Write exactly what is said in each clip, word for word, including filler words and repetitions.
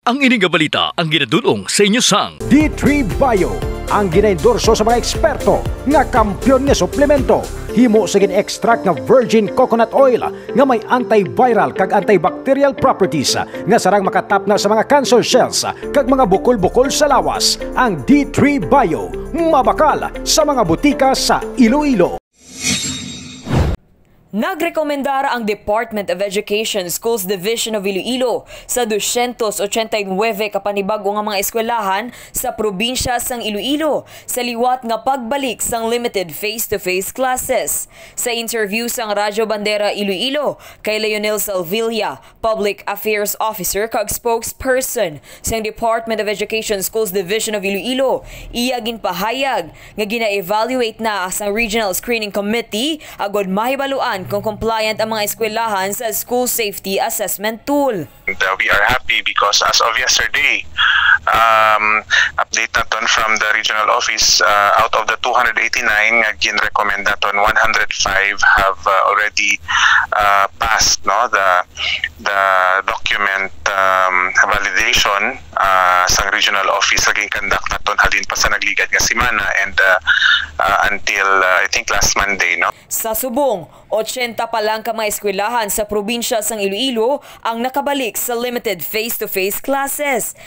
Ang ini nga balita ang ginadul-ong sa inyo sang D three Bio, ang ginaendorso sa mga eksperto nga kampiyon nga suplemento. Himo sa gin-extract nga virgin coconut oil nga may antiviral kag antibacterial properties nga sarang makatapna sa mga cancer cells kag mga bukol-bukol sa lawas. Ang D three Bio, mabakal sa mga butika sa Iloilo. Nagrekomendar ang Department of Education Schools Division of Iloilo sa dosyentos ochenta y nuebe ka panibago nga mga eskwelahan sa probinsya sang Iloilo sa liwat nga pagbalik sang limited face-to-face classes. Sa interview sang Radyo Bandera Iloilo kay Leonel Salvilla, Public Affairs Officer kag Spokesperson sang Department of Education Schools Division of Iloilo, iya ginpahayag nga gina-evaluate na sang Regional Screening Committee agod mahibaluan kung compliant ang mga eskwelahan sa School Safety Assessment Tool. And uh, we are happy because as of yesterday, um, update naton from the regional office, uh, out of the two hundred eighty-nine nga ginrekomenda naton, one hundred five have uh, already uh, passed, no, the the document um, validation uh, sang regional office nga gin-conduct naton halin pa sa nagligad nga semana, and uh, uh, until uh, I think last Monday, no. Sa subong, ochenta pa lang ka mga eskwelahan sa probinsya sang Iloilo ang nakabalik sa limited face-to-face classes.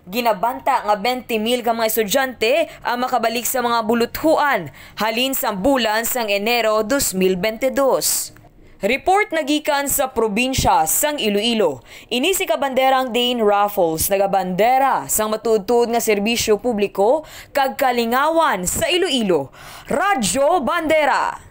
Ginabanta nga twenty mil ka mga estudyante ang makabalik sa mga buluthuan halin sa bulan sang Enero twenty twenty-two. Report nagikan sa probinsya sang Iloilo. Ini si Kabanderang Dane Raffles, nagabandera sang matuod-tuod nga serbisyo publiko kag kalingawan sa Iloilo. Radyo Bandera.